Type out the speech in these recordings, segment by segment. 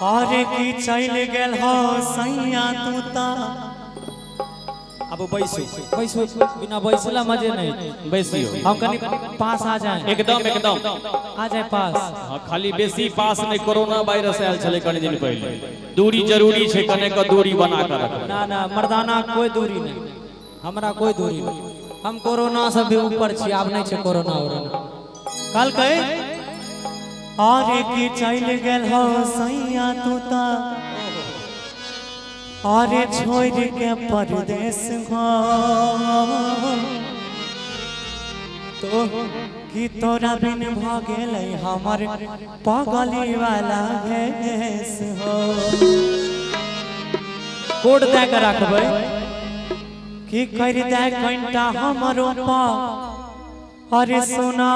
अरे की चलि गेल हो सैया तू ता। अब बैसू बैसू, बिना बैसला मजे नहीं। बैसियो। हम कनी पास आ जाए। एकदम एकदम आ जाए पास। हाँ, खाली बेसी पास नहीं, कोरोना वायरस आयल छलै कनी दिन पहिले। दूरी जरूरी छै, कने के दूरी बना के रखबै। ना ना मर्दाना कोई दूरी नहीं, हमरा कोई दूरी नहीं, हम कोरोना से भी ऊपर छी, आब नहीं छै कोरोना वोरोना। कल कहे अरे की चलि गेल हो सैया तू ता, अरे छोड़ के परदेश हो तो की तोरा बिन भ गेलै हमर पगली वाला भेष हो। कोड दए के रखबै। की कर दे कनिटा हमरो पा, अरे सुना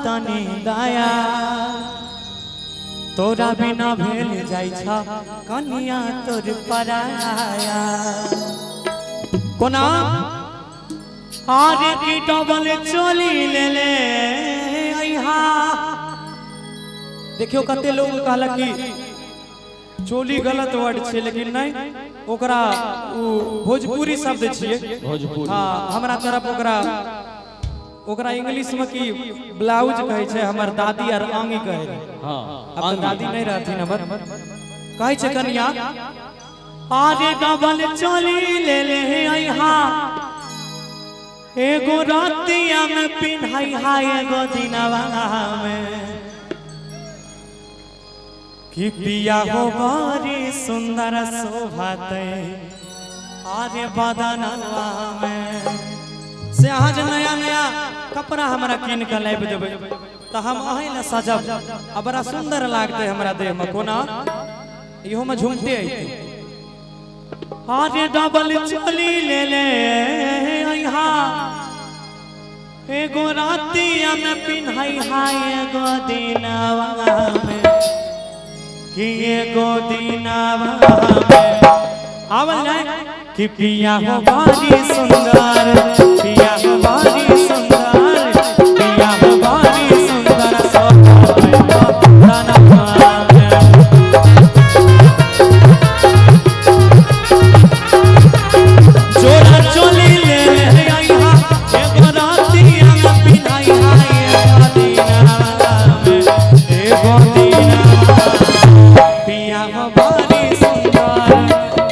तनी दया, तोरा बिना भेल जाइ छ कनिया तोर पराया। कोना अरे की डबल चोली ले ले अइहा। देखियो कते लोग कहलक कि चोली गलत वर्ड छै, लेकिन नहीं, ओकरा उ भोजपुरी शब्द छियै। भोजपुरी। हाँ, हमरा तरफ ओकरा ओकरा इंग्लिश में की ब्लाउज कहै छै, हमर दादी आर आंगी कहै रहै। हाँ, अब तऽ दादी नहीं रहथिन हमर। कहै छै कनिया अरे डबल चोली ले ले अइहा, एगो रातिया में पिन्हैहा एगो दिनवा में। कि पिया हो बड़ी सुंदर शोभते अरे बदनवा में। से अहाँ जे नया नया कपड़ा हमरा कीन के लाबि देबै तऽ हम अहीं लए सजब आ बड़ा सुंदर लागतै हमरा देह में। कोना इहो में झुमते अइतै। अरे डबल चोली ले ले अइहा, एगो रातिया में पिन्हैहा एगो दिनवा में। कि एगो दिनवा में आवल जाए। कि पिया हो बड़ी सुंदर, पिया हो बड़ी सुंदर, पिया हो बड़ी सुंदर शोभा में। जोड़ा चोली ले ले अइहा, एगो रातिया में पिन्हैहा एगो दिनवा में, एगो दिनवा। पिया हो बड़ी सुंदर,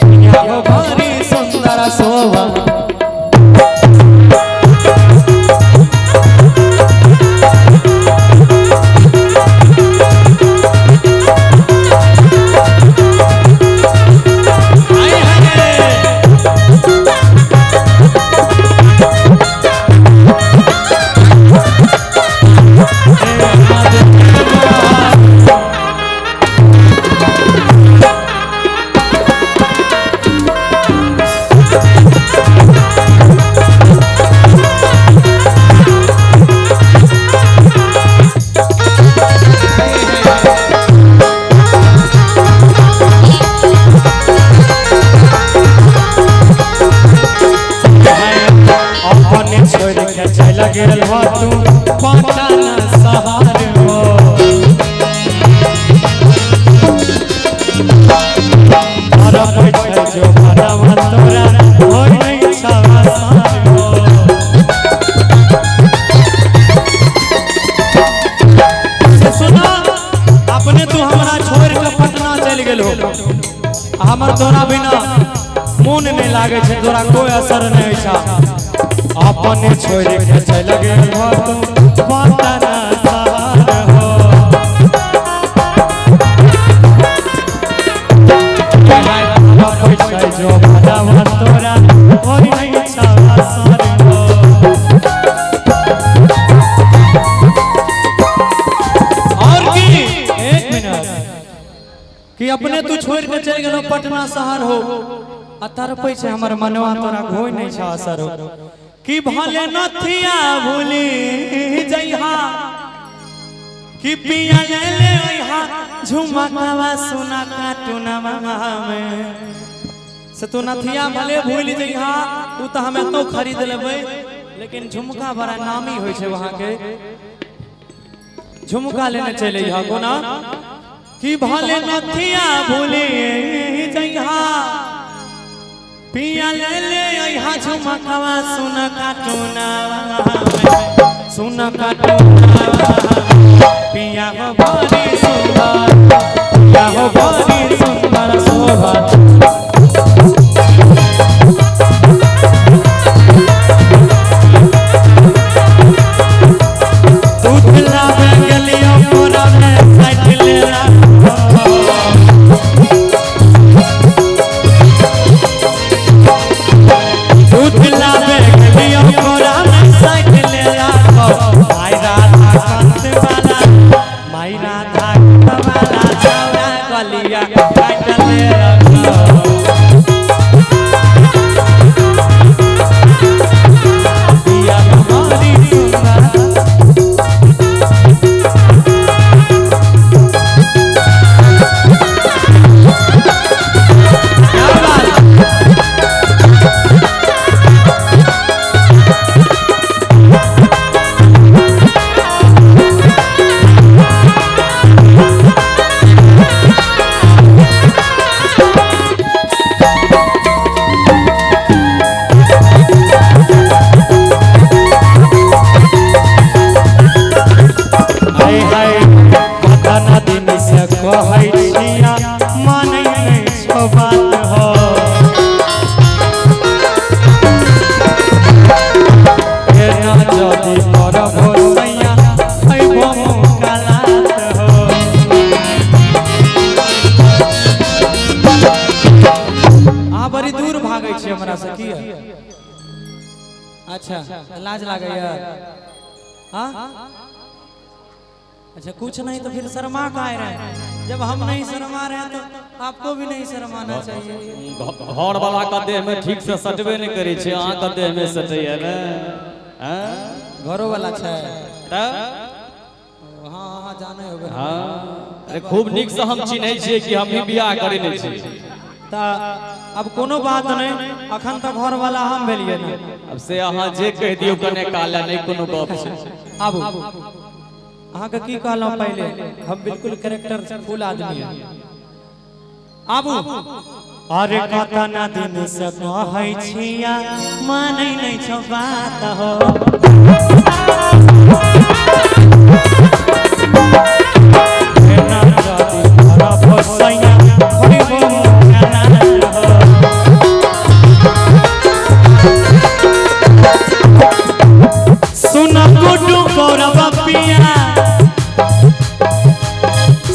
पिया हो बड़ी सुंदर शोभा। आए हाय। अपने छोड़ के चल गेल हो तू पटना शहर हो। अरे पैसा जो भरवा तोरा होई नहीं छवा सार हो। से सुना अपने तू हमरा छोड़ के पटना चलि गेल हो, हमर तोरा बिना मोन नहीं लागे छै, तोरा कोई असर नहीं होइ छै। अपने छोड़ के चल गेल हो तू पटना शहर हो। पैसा जो भरवा तोरा होई नहीं छवा सार हो। और की एक मिनट कि अपने तू छोड़ के चलि गेलो पटना शहर हो, आ तड़पै छै हमर मनवा तोरा कोई नहीं छै असर हो। कि भले नथिया भूली जइहा, कि पिया ले ले अइहा झुमकवा सुना काटुनवा में। से तू नथिया भले भूलि जइहा, उ तऽ हम एतौ खरीद लेबै, लेकिन झुमका बड़ा नामी होइ छै वहाँ के, झुमका लेने चलि अइहा। कोना कि भले नथिया भूले जइहा पिया ले ले अइहा झुमकवा सुन काटुनावा में सुन काटुनावा पिया हो बड़ी सुंदर पिया हो बड़ी सुंदर शोभा। दूध लावे गलियों पूरा में साइड लेला दूध लावे गलियों पूरा में साइड लेला माई राधा कांत वाला माई राधा कांत वाला छौरा गलिया काट लेला। पिया हो बड़ी सुंदर। क्या बात। हाय हाय कतना दिन से कहै छिया मानै नै छौ बात हो एना जदि करबो सैया खैबो मुकालात हो। अहाँ बड़ी दूर भागै छी हमरा से किया? अच्छा लाज लागैया? हाँ अच्छा कुछ नहीं तो फिर शर्मा काहे रहे हैं? जब हम नहीं शर्मा रहे हैं तो आपको भी नहीं शर्माना चाहिए। घर वाला के देह में ठीक से सटबे नहीं करे छै, अहाँ के देह में सटैया ने। हैं घरो वाला छै। तऽ हाँ हाँ जाने होबे। हाँ अरे खूब नीक से हम चिन्है छियै कि हम ही बियाह करे नै छी। त अब कोनो बात नहीं, अखन तक घर वाला हम भेलिए ने। अब से अहाँ जे कहि दियौ कने काला नहीं कोनो गप छै। आबू अहाँ के की कहलहुँ पहले, हम बिल्कुल कैरेक्टर फुल आदमी हैं। आबू अरे कतना दिन से कहै छिया मानै नै छौ बात हो एना जदि करबो सैया खैबो मुकालात हो। सुन गुड्डू गौरव पिया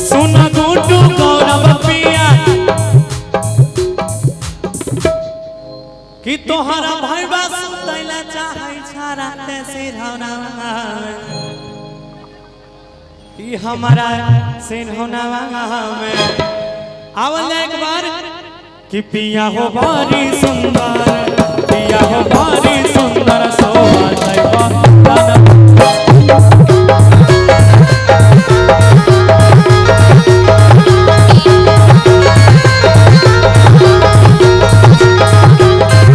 सुन गुड्डू गौरव पिया कि तोहरा भाईबा सुतैला चाहै छा राते सिरहौना कि हमारा सिरहौना में आवल एक बार कि पिया हो बड़ी सुंदर पिया हो बड़ी सुंदर शोभा जइबा दाना।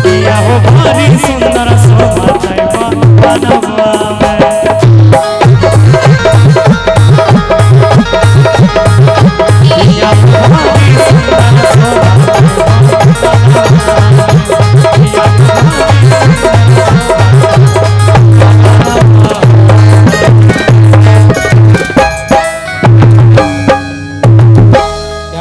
पिया हो बड़ी सुंदर शोभा जइबा दानवा में। पिया हो